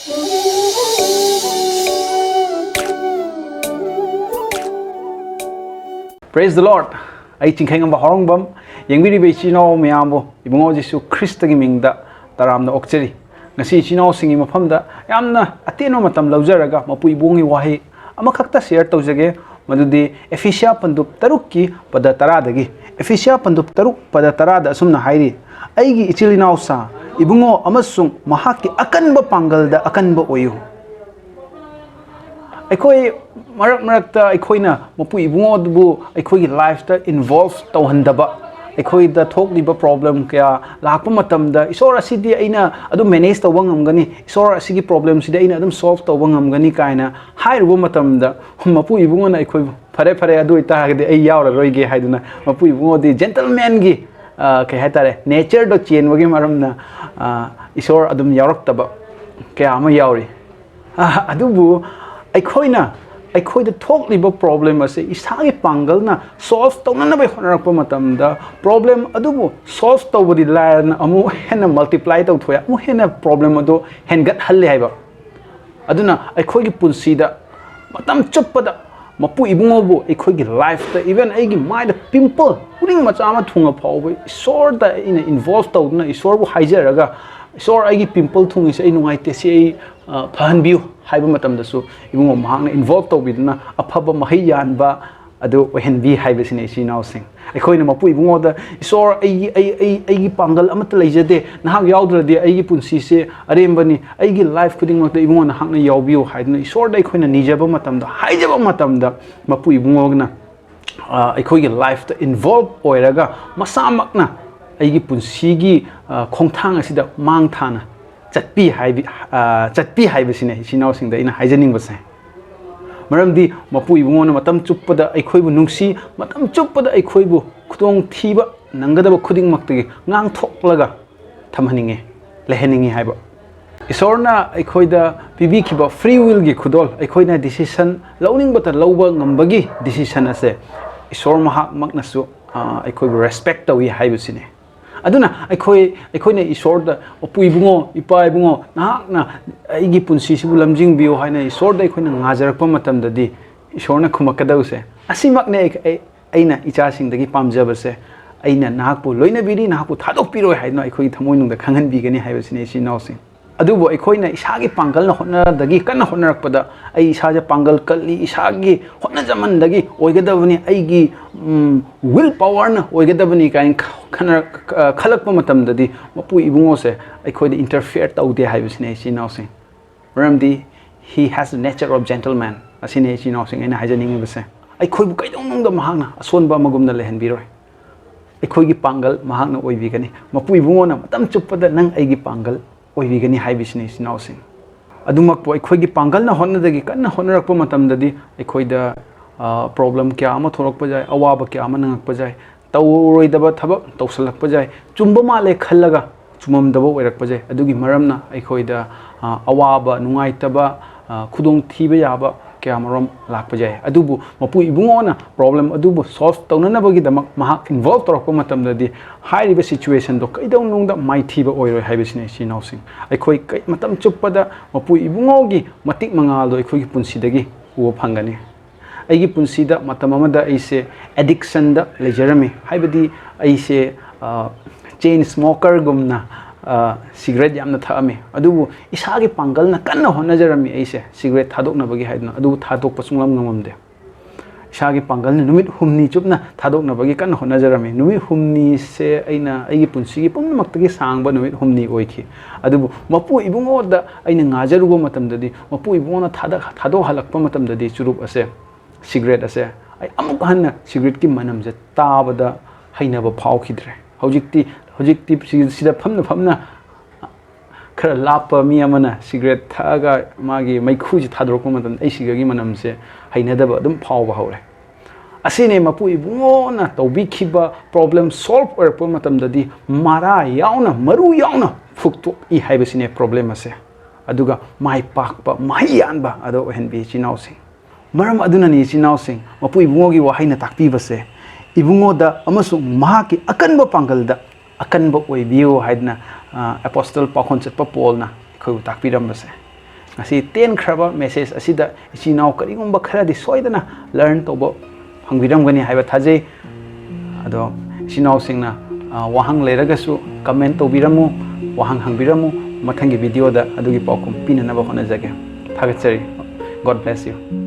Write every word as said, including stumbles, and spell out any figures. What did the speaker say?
Praise the Lord! ꯑꯩ ꯆꯤꯡꯈꯩꯉꯝꯕ ꯍꯥꯎꯔꯣꯡꯕꯝ꯫ ꯌꯦꯡꯕꯤꯔꯤꯕ ꯏꯆꯤꯜ ꯏꯅꯥꯎ ꯃꯌꯥꯝꯕꯨ ꯏꯕꯨꯡꯉꯣ ꯖꯤꯁꯨ ꯈ꯭ꯔꯤꯁꯇꯒꯤ ꯃꯤꯡꯗ ꯇꯔꯥꯝꯅ ꯑꯣꯛꯆꯔꯤ꯫ ꯉꯁꯤ ꯏꯆꯤꯜ ꯏꯅꯥꯎꯁꯤꯡꯒꯤ ꯃꯐꯝꯗ ꯌꯥꯝꯅ ꯑꯇꯦꯟꯕ ꯃꯇꯝ ꯂꯧꯖꯔꯒ ꯃꯄꯨ ꯏꯕꯨꯡꯒꯤ ꯋꯥꯍꯩ ꯑꯃꯈꯛꯇ ꯁꯤꯌꯔ ꯇꯧꯖꯒꯦ꯫ ꯃꯗꯨꯗꯤ ꯑꯦꯐꯤꯁꯤꯌꯥ ꯄꯟꯗꯨꯞ ꯇꯔꯨꯛꯀꯤ ꯄꯗ ꯇꯔꯥꯗꯒꯤ꯫ ꯑꯦꯐꯤꯁꯤꯌꯥ ꯄꯟꯗꯨꯞ ꯇꯔꯨꯛ ꯄꯗ ꯇꯔꯥꯗ ꯑꯁꯨꯝꯅ ꯍꯥꯏꯔꯤ, "ꯑꯩꯒꯤ ꯏꯆꯤꯜ ꯏꯅꯥꯎꯁꯥ, ꯏꯕꯨꯡꯉꯣ ꯑꯃꯁꯨꯡ ꯃꯍꯥꯛꯀꯤ ꯑꯀꯟꯕ ꯄꯥꯡꯒꯜꯗ ꯑꯀꯟꯕ ꯑꯣꯏꯌꯨ"꯫ ꯑꯩꯈꯣꯏ ꯃꯔꯛ ꯃꯔꯛꯇ ꯑꯩꯈꯣꯏꯅ ꯃꯄꯨ ꯏꯕꯨꯡꯉꯣ ꯑꯗꯨꯕꯨ ꯑꯩꯈꯣꯏꯒꯤ ꯂꯥꯏꯐꯇ ꯏꯟꯚꯣꯜꯚ ꯇꯧꯍꯟꯗꯕ, ꯑꯩꯈꯣꯏꯗ ꯊꯣꯛꯂꯤꯕ ꯄ꯭ꯔꯣꯕ꯭ꯂꯦꯝ ꯀꯌꯥ ꯂꯥꯛꯄ ꯃꯇꯝꯗ, "ꯏꯁꯣꯔ, ꯑꯁꯤꯗꯤ ꯑꯩꯅ ꯑꯗꯨꯝ ꯃꯦꯅꯦꯖ ꯇꯧꯕ ꯉꯝꯒꯅꯤ, ꯏꯁꯣꯔ, ꯑꯁꯤꯒꯤ ꯄ꯭ꯔꯣꯕ꯭ꯂꯦꯝꯁꯤꯗꯤ ꯑꯩꯅ ꯑꯗꯨꯝ ꯁꯣꯜꯚ ꯇꯧꯕ ꯉꯝꯒꯅꯤ" ꯀꯥꯏꯅ ꯍꯥꯏꯔꯨꯕ ꯃꯇꯝꯗ, ꯃꯄꯨ ꯏꯕꯨꯡꯉꯣꯅ ꯑꯩꯈꯣꯏꯕꯨ, "ꯐꯔꯦ, ꯐꯔꯦ, ꯑꯗꯨ ꯑꯣꯏꯇꯥꯔꯒꯗꯤ ꯑꯩ ꯌꯥꯎꯔꯔꯣꯏꯒꯦ" ꯍꯥꯏꯗꯨꯅ, ꯃꯄꯨ ꯏꯕꯨꯡꯉꯣꯗꯤ ꯖꯦꯟꯇꯜꯃꯦꯟꯒꯤ, ꯑ, ꯀꯩ ꯍꯥꯏꯇꯥꯔꯦ, ꯅꯦꯆꯔꯗꯣ ꯆꯦꯟꯕꯒꯤ ꯃꯔꯝꯅ, ꯑ, ꯏꯁꯣꯔ ꯑꯗꯨꯝ ꯌꯥꯎꯔꯛꯇꯕ ꯀꯌꯥ ꯑꯃ ꯌꯥꯎꯔꯤ꯫ ꯑ, ꯑꯗꯨꯕꯨ ꯑꯩꯈꯣꯏꯅ, ꯑꯩꯈꯣꯏꯗ ꯊꯣꯛꯂꯤꯕ ꯄ꯭ꯔꯣꯕ꯭ꯂꯦꯝ ꯑꯁꯤ ꯏꯁꯥꯒꯤ ꯄꯥꯡꯒꯜꯅ ꯁꯣꯜꯚ ꯇꯧꯅꯅꯕ ꯍꯣꯠꯅꯔꯛꯄ ꯃꯇꯝꯗ, ꯄ꯭ꯔꯣꯕ꯭ꯂꯦꯝ ꯑꯗꯨꯕꯨ ꯁꯣꯜꯚ ꯇꯧꯕꯗꯤ ꯂꯥꯏꯔꯅ ꯑꯃꯨꯛ ꯍꯦꯟꯅ ꯃꯜꯇꯤꯄ꯭ꯂꯥꯏ ꯇꯧꯊꯣꯛꯑꯦ, ꯑꯃꯨꯛ ꯍꯦꯟꯅ ꯄ꯭ꯔꯣꯕ꯭ꯂꯦꯝ ꯑꯗꯨ ꯍꯦꯟꯒꯠꯍꯜꯂꯦ ꯍꯥꯏꯕ꯫ ꯑꯗꯨꯅ ꯑꯩꯈꯣꯏꯒꯤ ꯄꯨꯟꯁꯤꯗ ꯃꯇꯝ ꯆꯨꯞꯄꯗ ꯃꯄꯨ ꯏꯕꯨꯡꯉꯣꯕꯨ ꯑꯩꯈꯣꯏꯒꯤ ꯂꯥꯏꯐꯇ, ꯏꯚꯟ ꯑꯩꯒꯤ ꯃꯥꯏꯗ ꯄꯤꯝꯄꯜ ꯎꯔꯤꯡ ꯃꯆꯥ ꯑꯃ ꯊꯨꯡꯉ ꯐꯥꯎꯕ ꯏꯁꯣꯔꯗ ꯑꯩꯅ ꯏꯟꯚꯣꯜꯚ ꯇꯧꯗꯨꯅ, ꯏꯁꯣꯔꯕꯨ ꯍꯥꯏꯖꯔꯒ, "ꯏꯁꯣꯔ, ꯑꯩꯒꯤ ꯄꯤꯝꯄꯜ ꯊꯨꯡꯉꯤꯁꯦ ꯑꯩ ꯅꯨꯡꯉꯥꯏꯇꯦ, ꯁꯤ ꯑꯩ, ꯑ, ꯐꯍꯟꯕꯤꯌꯨ" ꯍꯥꯏꯕ ꯃꯇꯝꯗꯁꯨ ꯏꯕꯨꯡꯉꯣ ꯃꯍꯥꯛꯅ ꯏꯟꯚꯣꯜꯚ ꯇꯧꯕꯤꯗꯨꯅ ꯑꯐꯕ ꯃꯍꯩ ꯌꯥꯟꯕ ꯑꯗꯨ ꯑꯣꯏꯍꯟꯕꯤ ꯍꯥꯏꯕꯁꯤꯅꯤ, ꯏꯆꯤꯜ ꯏꯅꯥꯎꯁꯤꯡ꯫ ꯑꯩꯈꯣꯏꯅ ꯃꯄꯨ ꯏꯕꯨꯡꯉꯣꯗ, "ꯏꯁꯣꯔ, ꯑꯩꯒꯤ, ꯑꯩ, ꯑꯩ, ꯑꯩꯒꯤ ꯄꯥꯡꯒꯜ ꯑꯃꯠꯇ ꯂꯩꯖꯗꯦ, ꯅꯍꯥꯛ ꯌꯥꯎꯗ꯭ꯔꯗꯤ ꯑꯩꯒꯤ ꯄꯨꯟꯁꯤꯁꯦ ꯑꯔꯦꯝꯕꯅꯤ, ꯑꯩꯒꯤ ꯂꯥꯏꯐ ꯈꯨꯗꯤꯡꯃꯛꯇ ꯏꯕꯨꯡꯉꯣ ꯅꯍꯥꯛꯅ ꯌꯥꯎꯕꯤꯌꯨ" ꯍꯥꯏꯗꯨꯅ ꯏꯁꯣꯔꯗ ꯑꯩꯈꯣꯏꯅ ꯅꯤꯖꯕ ꯃꯇꯝꯗ, ꯍꯥꯏꯖꯕ ꯃꯇꯝꯗ, ꯃꯄꯨ ꯏꯕꯨꯡꯉꯣꯅ, ꯑ, ꯑꯩꯈꯣꯏꯒꯤ ꯂꯥꯏꯐꯇ ꯏꯟꯚꯣꯜꯚ ꯑꯣꯏꯔꯒ ꯃꯁꯥꯃꯛꯅ ꯑꯩꯒꯤ ꯄꯨꯟꯁꯤꯒꯤ, ꯑ, ꯈꯣꯡꯊꯥꯡ ꯑꯁꯤꯗ ꯃꯥꯡ ꯊꯥꯅ ꯆꯠꯄꯤ ꯍꯥꯏꯕꯤ-, ꯑ, ꯆꯠꯄꯤ ꯍꯥꯏꯕꯁꯤꯅꯦ ꯏꯆꯤꯜ ꯏꯅꯥꯎꯁꯤꯡꯗ ꯑꯩꯅ ꯍꯥꯏꯖꯅꯤꯡꯕꯁꯦ꯫ ꯃꯔꯝꯗꯤ ꯃꯄꯨ ꯏꯕꯨꯡꯉꯣꯅ ꯃꯇꯝ ꯆꯨꯞꯄꯗ ꯑꯩꯈꯣꯏꯕꯨ ꯅꯨꯡꯁꯤ, ꯃꯇꯝ ꯆꯨꯞꯄꯗ ꯑꯩꯈꯣꯏꯕꯨ ꯈꯨꯗꯣꯡꯊꯤꯕ ꯅꯪꯒꯗꯕ ꯈꯨꯗꯤꯡꯃꯛꯇꯒꯤ ꯉꯥꯡꯊꯣꯛꯂꯒ ꯊꯝꯍꯟꯅꯤꯡꯉꯤ, ꯂꯩꯍꯟꯅꯤꯡꯉꯤ ꯍꯥꯏꯕ꯫ ꯏꯁꯣꯔꯅ ꯑꯩꯈꯣꯏꯗ ꯄꯤꯕꯤꯈꯤꯕ ꯐ꯭ꯔꯤ ꯋꯤꯜꯒꯤ ꯈꯨꯗꯣꯜ, ꯑꯩꯈꯣꯏꯅ ꯗꯤꯁꯤꯁꯟ ꯂꯧꯅꯤꯡꯕꯇ ꯂꯧꯕ ꯉꯝꯕꯒꯤ ꯗꯤꯁꯤꯁꯟ ꯑꯁꯦ ꯏꯁꯣꯔ ꯃꯍꯥꯛꯃꯛꯅꯁꯨ, ꯑ, ꯑꯩꯈꯣꯏꯕꯨ ꯔꯦꯁꯄꯦꯛ ꯇꯧꯏ ꯍꯥꯏꯕꯁꯤꯅꯤ꯫ ꯑꯗꯨꯅ ꯑꯩꯈꯣꯏ ꯑꯩꯈꯣꯏꯅ ꯏꯁꯣꯔꯗ, "ꯃꯄꯨ ꯏꯕꯨꯡꯉꯣ, ꯏꯄꯥ ꯏꯕꯨꯡꯉꯣ, ꯅꯍꯥꯛꯅ ꯑꯩꯒꯤ ꯄꯨꯟꯁꯤꯁꯤꯕꯨ ꯂꯝꯖꯤꯡꯕꯤꯌꯨ" ꯍꯥꯏꯅ ꯏꯁꯣꯔꯗ ꯑꯩꯈꯣꯏꯅ ꯉꯥꯖꯔꯛꯄ ꯃꯇꯝꯗꯗꯤ, ꯏꯁꯣꯔꯅ ꯈꯨꯝꯃꯛꯀꯗꯕꯁꯦ, "ꯑꯁꯤꯃꯛꯅꯦ ꯑꯩ, ꯑꯩ, ꯑꯩꯅ ꯏꯆꯥꯁꯤꯡꯗꯒꯤ ꯄꯥꯝꯖꯕꯁꯦ꯫ ꯑꯩꯅ ꯅꯍꯥꯛꯄꯨ ꯂꯣꯏꯅꯕꯤꯔꯤ, ꯅꯍꯥꯛꯄꯨ ꯊꯥꯗꯣꯛꯄꯤꯔꯣꯏ" ꯍꯥꯏꯗꯨꯅ ꯑꯩꯈꯣꯏꯒꯤ ꯊꯃꯣꯏꯅꯨꯡꯗ ꯈꯪꯍꯟꯕꯤꯒꯅꯤ ꯍꯥꯏꯕꯁꯤꯅꯤ, ꯏꯆꯤꯟ ꯏꯅꯥꯎꯁꯤꯡ꯫ ꯑꯗꯨꯕꯨ ꯑꯩꯈꯣꯏꯅ ꯏꯁꯥꯒꯤ ꯄꯥꯡꯒꯜꯅ ꯍꯣꯠꯅꯗꯒꯤ ꯀꯟꯅ ꯍꯣꯠꯅꯔꯛꯄꯗ, "ꯑꯩ ꯏꯁꯥꯁꯦ ꯄꯥꯡꯒꯜ ꯀꯜꯂꯤ, ꯏꯁꯥꯒꯤ ꯍꯣꯠꯅꯖꯃꯟꯗꯒꯤ ꯑꯣꯏꯒꯗꯕꯅꯤ, ꯑꯩꯒꯤ, ꯎꯝ, will powerꯅ ꯑꯣꯏꯒꯗꯕꯅꯤ" ꯀꯥꯏꯅ ꯈ-, ꯈꯟꯅ-, ꯑ, ꯈꯜꯂꯛꯄ ꯃꯇꯝꯗꯗꯤ, ꯃꯄꯨ ꯏꯕꯨꯡꯉꯣꯁꯦ ꯑꯩꯈꯣꯏꯗ interfere ꯇꯧꯗꯦ ꯍꯥꯏꯕꯁꯤꯅꯤ, ꯏꯆꯤꯟ ꯏꯅꯥꯎꯁꯤꯡ꯫ ꯃꯔꯝꯗꯤ he has the nature of gentleman꯫ ꯑꯁꯤꯅꯤ, ꯏꯆꯤꯟ ꯏꯅꯥꯎꯁꯤꯡ, ꯑꯩꯅ ꯍꯥꯏꯖꯅꯤꯡꯉꯤꯕꯁꯦ꯫ ꯑꯩꯈꯣꯏꯕꯨ ꯀꯩꯗꯧꯅꯨꯡꯗ ꯃꯍꯥꯛꯅ ꯑꯁꯣꯟꯕ ꯑꯃꯒꯨꯝꯅ ꯂꯩꯍꯟꯕꯤꯔꯣꯏ꯫ ꯑꯩꯈꯣꯏꯒꯤ ꯄꯥꯡꯒꯜ ꯃꯍꯥꯛꯅ ꯑꯣꯏꯕꯤꯒꯅꯤ꯫ ꯃꯄꯨ ꯏꯕꯨꯡꯉꯣꯅ ꯃꯇꯝ ꯆꯨꯞꯄꯗ ꯅꯪ ꯑꯩꯒꯤ ꯄꯥꯡꯒꯜ ꯑꯣꯏꯕꯤꯒꯅꯤ ꯍꯥꯏꯕꯁꯤꯅꯤ, ꯏꯆꯤꯟ ꯏꯅꯥꯎꯁꯤꯡ꯫ ꯑꯗꯨꯃꯛꯄꯨ ꯑꯩꯈꯣꯏꯒꯤ ꯄꯥꯡꯒꯜꯅ ꯍꯣꯠꯅꯗꯒꯤ ꯀꯟꯅ ꯍꯣꯠꯅꯔꯛꯄ ꯃꯇꯝꯗꯗꯤ, ꯑꯩꯈꯣꯏꯗ, ꯑ, problem ꯀꯌꯥ ꯑꯃ ꯊꯣꯛꯂꯛꯄ ꯌꯥꯏ, ꯑꯋꯥꯕ ꯀꯌꯥ ꯑꯃ ꯅꯪꯉꯛꯄ ꯌꯥꯏ, ꯇꯧꯔꯣꯏꯗꯕ ꯊꯕꯛ ꯇꯧꯁꯜꯂꯛꯄ ꯌꯥꯏ, ꯆꯨꯝꯕ ꯃꯥꯜꯂꯦ ꯈꯜꯂꯒ ꯆꯨꯝꯃꯝꯗꯕ ꯑꯣꯏꯔꯛꯄ ꯌꯥꯏ꯫ ꯑꯗꯨꯒꯤ ꯃꯔꯝꯅ ꯑꯩꯈꯣꯏꯗ, ꯑ, ꯑꯋꯥꯕ, ꯅꯨꯡꯉꯥꯏꯇꯕ, ꯑ, ꯈꯨꯗꯣꯡꯊꯤꯕ ꯌꯥꯕ ꯀꯌꯥꯃꯔꯣꯝ ꯂꯥꯛꯄ ꯌꯥꯏ꯫ ꯑꯗꯨꯕꯨ ꯃꯄꯨ ꯏꯕꯨꯡꯉꯣꯅ problem ꯑꯗꯨꯕꯨ solve ꯇꯧꯅꯅꯕꯒꯤꯗꯃꯛ ꯃꯍꯥꯛ involve ꯇꯧꯔꯛꯄ ꯃꯇꯝꯗꯗꯤ, ꯍꯥꯏꯔꯤꯕ situationꯗꯣ ꯀꯩꯗꯧꯅꯨꯡꯗ ꯃꯥꯏꯊꯤꯕ ꯑꯣꯏꯔꯣꯏ ꯍꯥꯏꯕꯁꯤꯅꯤ, ꯏꯆꯤꯟ ꯏꯅꯥꯎꯁꯤꯡ꯫ ꯑꯩꯈꯣꯏ ꯀꯩ-, ꯃꯇꯝ ꯆꯨꯞꯄꯗ ꯃꯄꯨ ꯏꯕꯨꯡꯉꯣꯒꯤ ꯃꯇꯤꯛ ꯃꯉꯥꯜꯗꯣ ꯑꯩꯈꯣꯏꯒꯤ ꯄꯨꯟꯁꯤꯗꯒꯤ ꯎꯕ ꯐꯪꯒꯅꯤ꯫ ꯑꯩꯒꯤ ꯄꯨꯟꯁꯤꯗ ꯃꯇꯝ ꯑꯃꯗ ꯑꯩꯁꯦ addictionꯗ ꯂꯩꯖꯔꯝꯃꯤ, ꯍꯥꯏꯕꯗꯤ ꯑꯩꯁꯦ, ꯑ, chain smokerꯒꯨꯝꯅ, ꯑ, cigarette ꯌꯥꯝꯅ ꯊꯛꯑꯝꯃꯤ꯫ ꯑꯗꯨꯕꯨ ꯏꯁꯥꯒꯤ ꯄꯥꯡꯒꯜꯅ ꯀꯟꯅ ꯍꯣꯠꯅꯖꯔꯝꯃꯤ ꯑꯩꯁꯦ cigarette ꯊꯥꯗꯣꯛꯅꯕꯒꯤ ꯍꯥꯏꯗꯨꯅ, ꯑꯗꯨꯕꯨ ꯊꯥꯗꯣꯛꯄ ꯁꯨꯡꯉꯝ ꯉꯝꯃꯝꯗꯦ꯫ ꯏꯁꯥꯒꯤ ꯄꯥꯡꯒꯜꯅ ꯅꯨꯃꯤꯠ ꯍꯨꯝꯅꯤ ꯆꯨꯞꯅ ꯊꯥꯗꯣꯛꯅꯕꯒꯤ ꯀꯟꯅ ꯍꯣꯠꯅꯖꯔꯝꯃꯤ꯫ ꯅꯨꯃꯤꯠ ꯍꯨꯝꯅꯤꯁꯦ ꯑꯩꯅ ꯑꯩꯒꯤ ꯄꯨꯟꯁꯤꯒꯤ ꯄꯨꯝꯅꯃꯛꯇꯒꯤ ꯁꯥꯡꯕ ꯅꯨꯃꯤꯠ ꯍꯨꯝꯅꯤ ꯑꯣꯏꯈꯤ꯫ ꯑꯗꯨꯕꯨ ꯃꯄꯨ ꯏꯕꯨꯡꯉꯣꯗ ꯑꯩꯅ ꯉꯥꯖꯔꯨꯕ ꯃꯇꯝꯗꯗꯤ, ꯃꯄꯨ ꯏꯕꯨꯡꯉꯣꯅ ꯊꯥꯗ-, ꯊꯥꯗꯣꯛꯍꯜꯂꯛꯄ ꯃꯇꯝꯗꯗꯤ ꯆꯨꯔꯨꯞ ꯑꯁꯦ, cigarette ꯑꯁꯦ, ꯑꯩ ꯑꯃꯨꯛ ꯍꯟꯅ cigaretteꯀꯤ ꯃꯅꯝꯁꯦ ꯇꯥꯕꯗ ꯍꯩꯅꯕ ꯐꯥꯎꯈꯤꯗ꯭ꯔꯦ꯫ ꯍꯧꯖꯤꯛꯇꯤ, ꯍꯧꯖꯤꯛꯇꯤ ꯁꯤ-, ꯁꯤꯗ ꯐꯝꯅ ꯐꯝꯅ ꯈꯔ ꯂꯥꯞꯄ ꯃꯤ ꯑꯃꯅ cigarette ꯊꯛꯑꯒ ꯃꯥꯒꯤ ꯃꯩꯈꯨꯁꯤ ꯊꯥꯗꯣꯔꯛꯄ ꯃꯇꯝꯗ ꯑꯩ cigaretteꯀꯤ ꯃꯅꯝꯁꯦ ꯍꯩꯅꯗꯕ ꯑꯗꯨꯝ ꯐꯥꯎꯕ ꯍꯧꯔꯦ꯫ ꯑꯁꯤꯅꯦ ꯃꯄꯨ ꯏꯕꯨꯡꯉꯣꯅ ꯇꯧꯕꯤꯈꯤꯕ problem solve ꯑꯣꯏꯔꯛꯄ ꯃꯇꯝꯗꯗꯤ ꯃꯔꯥ ꯌꯥꯎꯅ, ꯃꯔꯨ ꯌꯥꯎꯅ ꯐꯨꯛꯇꯣꯛꯏ ꯍꯥꯏꯕꯁꯤꯅꯦ problem ꯑꯁꯦ꯫ ꯑꯗꯨꯒ ꯃꯥꯏ ꯄꯥꯛꯄ, ꯃꯍꯩ ꯌꯥꯟꯕ ꯑꯗꯣ ꯑꯣꯏꯍꯟꯕꯤ, ꯏꯆꯤꯟ ꯏꯅꯥꯎꯁꯤꯡ꯫ ꯃꯔꯝ ꯑꯗꯨꯅꯅꯤ, ꯏꯆꯤꯟ ꯏꯅꯥꯎꯁꯤꯡ, ꯃꯄꯨ ꯏꯕꯨꯡꯉꯣꯒꯤ ꯋꯥꯍꯩꯅ ꯇꯥꯛꯄꯤꯕꯁꯦ, ꯏꯕꯨꯡꯉꯣꯗ ꯑꯃꯁꯨꯡ ꯃꯍꯥꯛꯀꯤ ꯑꯀꯟꯕ ꯄꯥꯡꯒꯜꯗ ꯑꯀꯟꯕ ꯑꯣꯏꯕꯤꯌꯨ ꯍꯥꯏꯗꯅ ꯑꯦꯄꯣꯁꯇꯜ ꯄꯥꯎꯈꯣꯟ ꯆꯠꯄ ꯄꯣꯜꯅ ꯑꯩꯈꯣꯏꯕꯨ ꯇꯥꯛꯄꯤꯔꯝꯕꯁꯦ꯫ ꯉꯁꯤ ꯇꯦꯟꯈ꯭ꯔꯕ ꯃꯦꯁꯦꯖ ꯑꯁꯤꯗ ꯏꯆꯤꯟ ꯏꯅꯥꯎ ꯀꯔꯤꯒꯨꯝꯕ ꯈꯔꯗꯤ ꯁꯣꯏꯗꯅ ꯂꯔꯟ ꯇꯧꯕ ꯐꯪꯕꯤꯔꯝꯒꯅꯤ ꯍꯥꯏꯕ ꯊꯥꯖꯩ꯫ ꯑꯗꯣ ꯏꯆꯤꯟ ꯏꯅꯥꯎꯁꯤꯡꯅ ꯋꯥꯍꯪ ꯂꯩꯔꯒꯁꯨ ꯀꯃꯦꯟ ꯇꯧꯕꯤꯔꯝꯃꯨ, ꯋꯥꯍꯪ ꯍꯪꯕꯤꯔꯝꯃꯨ꯫ ꯃꯊꯪꯒꯤ ꯚꯤꯗꯤꯑꯣꯗ ꯑꯗꯨꯒꯤ ꯄꯥꯎꯈꯨꯝ ꯄꯤꯅꯅꯕ ꯍꯣꯠꯅꯖꯒꯦ꯫ ꯊꯥꯒꯠꯆꯔꯤ꯫ God bless you꯫